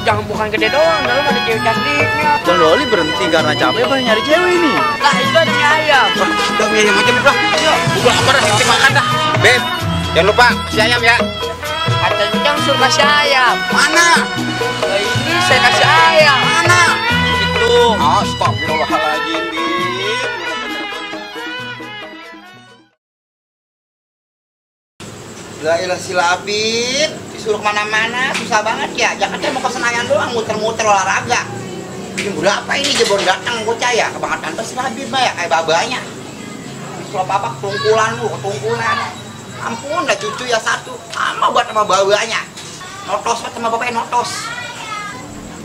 jangan bukan gede doang, dalam ada cewek cantiknya. Bang Doli berhenti karena capek apa nyari cewek ini? Lah itu ada mie ayam. Udah mie ayam aja nih, Bang. Udah lapar dah, kita makan dah. Beb, jangan lupa kasih ayam ya. Katanya jangan suruh kasih ayam. Mana? Nah, ini saya kasih ayam. Mana? Itu. Astagfirullahaladzim, Bib. Gailah si Labib, disuruh kemana-mana, susah banget ya. Jakarta mau ke Senayan doang, muter-muter olahraga. Bikin berapa ini jebon datang bocah ya, kebangetan pas si Labib mah ya, kayak babanya. Kalau apa-apa ketungkulan lu, ketungkulan. Ampun, dah cucu ya satu, sama buat sama babanya. Notos sama bapaknya notos.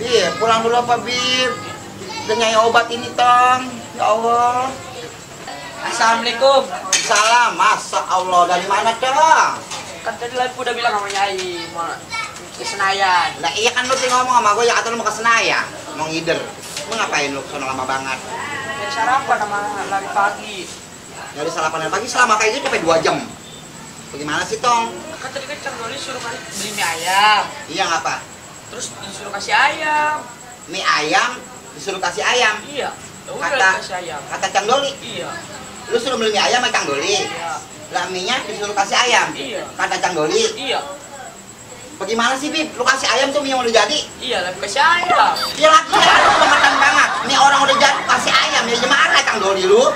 Bib, pulang dulu apa Bib? Udah nyai obat ini tong, ya Allah. Assalamualaikum. Salam, masa Allah, dari mana tong? Kan tadi lagi udah bilang sama Nyai mau ke Senayan. Lah iya kan lu sih ngomong sama gue ya, atau lu mau ke Senayan, mau ngider. Lu ngapain lu kesana lama banget? Dari sarapan sama lari pagi. Dari sarapan pagi selama kayak gitu sampai 2 jam. Bagaimana sih tong? Kan tadi kan Cang Doli suruh beli mie ayam. Iya ngapa? Terus disuruh kasih ayam. Mie ayam disuruh kasih ayam. Iya. Ya udah Kata kasih ayam. kata Cang Doli. Iya. Lu suruh beli mie ayam sama Cang Doli. Iya. Lah mie-nya disuruh kasih ayam. Iya. Kata Cang Doli. Iya. Bagaimana sih Bib? Lu kasih ayam tuh mie yang udah jadi? Iya, lagi kasih ayam. Ya lagi ya, lu kebangetan banget. Mie orang udah jadi kasih ayam ya gimana Cang Doli lu?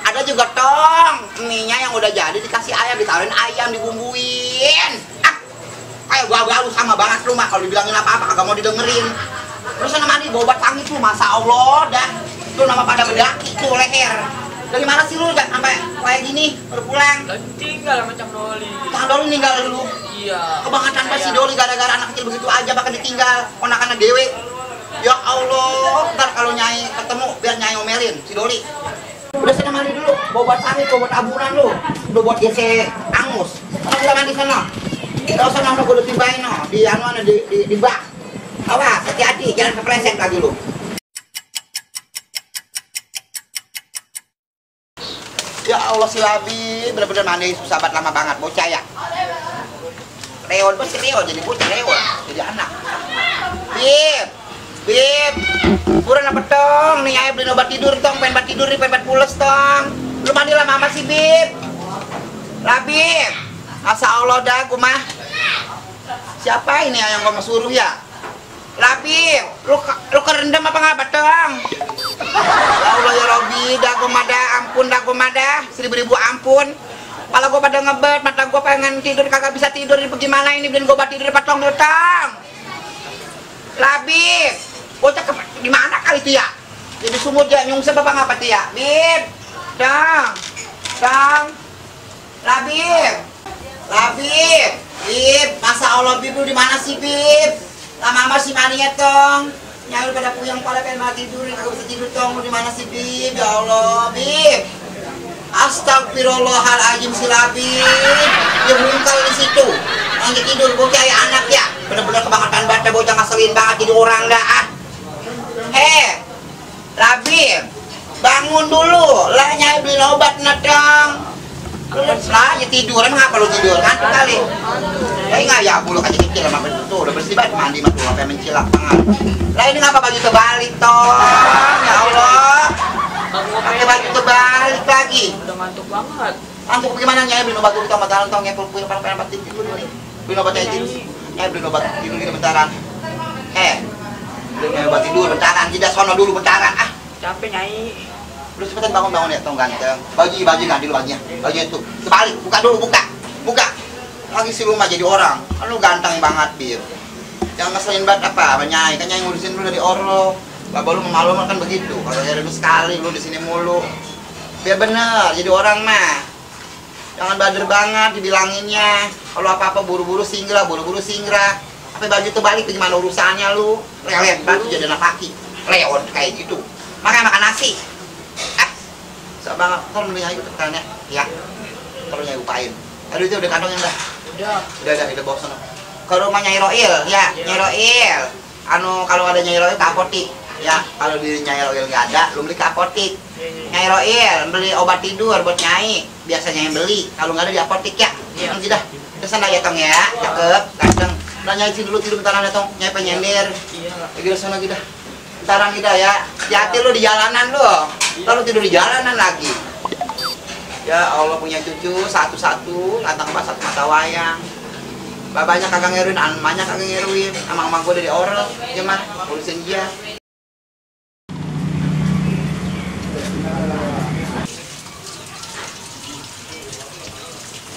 Ada juga tong, mie-nya yang udah jadi dikasih ayam, ditaruhin ayam, dibumbuin. Ah, kayak gua lu sama banget lu mah kalau dibilangin apa-apa kagak mau didengerin. Terus sana mandi bawa obat pangit lu, masa Allah dah. Lu nama pada bedaki tuh leher. Dari mana sih lu sampai kayak gini baru pulang? Lagi tinggal sama Cang Doli. Cang Doli ninggal dulu. Iya. Kebangetan pas si Doli gara-gara anak kecil begitu aja bahkan ditinggal, ponakannya dewe. Ya Allah, ntar kalau Nyai ketemu biar Nyai omelin si Doli. Udah sana mandi dulu, bawa buat sari, bawa buat aburan lu. Udah buat GC angus. Sana udah mandi sana. Terus sana udah kudu timbain no, di anu di bak. Awas, hati-hati, jangan kepleset lagi lu. Ya Allah si Labi, bener-bener mandi susah banget lama banget, bocah ya. Reon pasti reon, jadi bocah reon, jadi anak. Bib, buruan apa tong? Nih ayah beliin obat tidur tong, pengen tidur nih, pengen pules tong. Lu mandi lama amat sih Bib. Lah Bib, masa Allah dah gua mah. Siapa ini yang gua mau suruh ya? Lah Bib, lu kerendam apa ngapa tong? Ya Allah ya Robi, dah gua mah dah, ampun dah gua mah dah, 1000 ampun. Kalau gua pada ngebet, mata gua pengen tidur kagak bisa tidur, ini bagaimana ini beliin gua obat tidur patong tong. Lah Bib, bocah di mana kali itu ya? Jadi sumur dia nyungsep apa ngapa tuh ya? Bib, dang, Labib, Bib, masa Allah Bib lu di mana sih Bib? Lama sih maninya tong, nyari pada puyeng pada pengen mati tidur, kagak bisa tidur tong, lu di mana sih Bib? Ya Allah Bib, astagfirullahaladzim si Labib, dia muncul di situ, lagi tidur bocah ya anak ya, bener-bener kebangetan banget bocah ngeselin banget jadi orang dah. Labib, bangun dulu, lah Nyai beliin obat dong. Lah, ya tidur, emang apa lu tidur? Ngantuk kali. Ya enggak ya, bulu kaca kecil sama tuh, udah bersih banget mandi mah tuh, sampai mencilak tangan. Lah ini ngapa baju terbalik toh? Ya Allah. Pakai baju terbalik lagi. Udah ngantuk banget. Ngantuk bagaimana Nyai beliin obat dulu sama dalam tong, ngepul punya pengen tidur nih. Beliin obat tidur. Nyai beliin obat tidur gitu bentaran. Beliin obat tidur bentaran, tidak sono dulu bentaran ah. Capek Nyai. Lu cepetan bangun ya, tong ganteng. Baju ganti dulu bajunya. Baju itu. Kebalik, buka dulu, buka. Lagi si rumah jadi orang. Kan lu ganteng banget, Bib. Jangan ngeselin banget apa, Nyai. Kan Nyai ngurusin dulu dari Orlo. Bapak lu memalu kan begitu. Kalau ya lu sekali lu di sini mulu. Biar bener jadi orang mah. Jangan bader banget dibilanginnya. Kalau apa-apa buru-buru singgah. Apa baju terbalik gimana urusannya lu? Lelet banget jadi anak laki. Leon kayak gitu. Makanya makan nasi. Banget, tolong beli aja tekannya, ya. Tolong Nyai upain. Aduh itu udah kantongnya dah. Udah bawa sana. Ke rumah Nyai Roil, ya. Nyai Roil. Kalau ada Nyai Roil ke apotik, ya. Kalau di Nyai Roil nggak ada, lu beli ke apotik. Nyai Roil beli obat tidur buat Nyai. Biasanya yang beli. Kalau nggak ada di apotik ya. Nanti dah. Ke sana ya tong ya. Cakep, ganteng. Nanya isi dulu tidur bentaran ya tong, nyai penyender. Iya. Lagi sana kita. Bentaran kita ya. Hati-hati lu di jalanan lu. Lalu tidur di jalanan lagi. Ya Allah punya cucu satu-satu, datang pas satu mata wayang. Babanya kagak ngeruin, amanya kagak ngeruin. Ama gue dari oral, gimana? Urusin dia.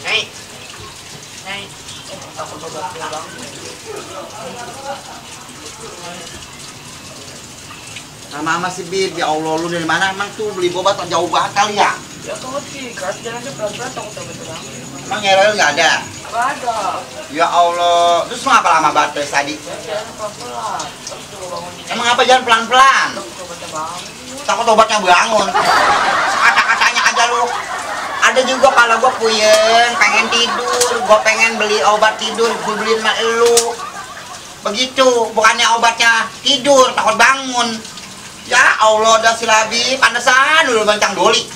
Nyai. Nyai. Takut obat pulang. Sama si Bir, ya Allah lu dari mana emang tuh beli boba jauh banget kali ya? Ya takut sih, kasih jalan aja pelan-pelan takut obat pulang. Emang nyerel nggak ada? Nggak ada. Ya Allah, terus lu ngapa lama banget dari tadi? Jalan pelan-pelan. Terus coba bangunin. Emang apa jalan pelan-pelan? Takut obatnya bangun. Takut obatnya bangun. Kata-katanya aja lu. Ada juga kepala gua puyeng, pengen tidur, gua pengen beli obat tidur, gua beliin sama elu. Begitu, bukannya obatnya tidur, takut bangun. Ya Allah, udah silabi, pantesan dulu bancang doli.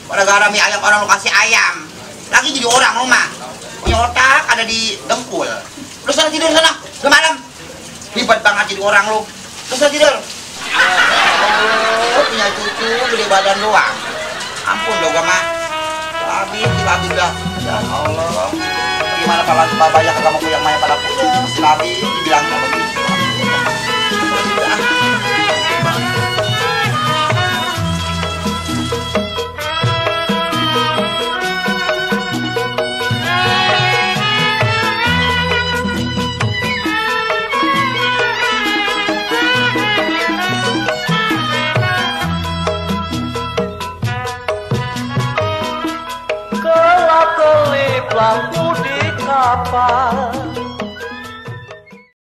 Pada gara mie ayam orang lu kasih ayam. Lagi jadi orang lu mah. Punya otak ada di dengkul. Lu sana tidur sana, udah malam. Ribet banget jadi orang lu. Lu sana tidur. Oh, punya cucu gede badan doang. Ampun dong gua mah. Silabi dah. Ya Allah. Gimana kalau babanya kagak mau yang maya pada punya silabi dibilangnya begitu. Kelap-kelip lampu di kapal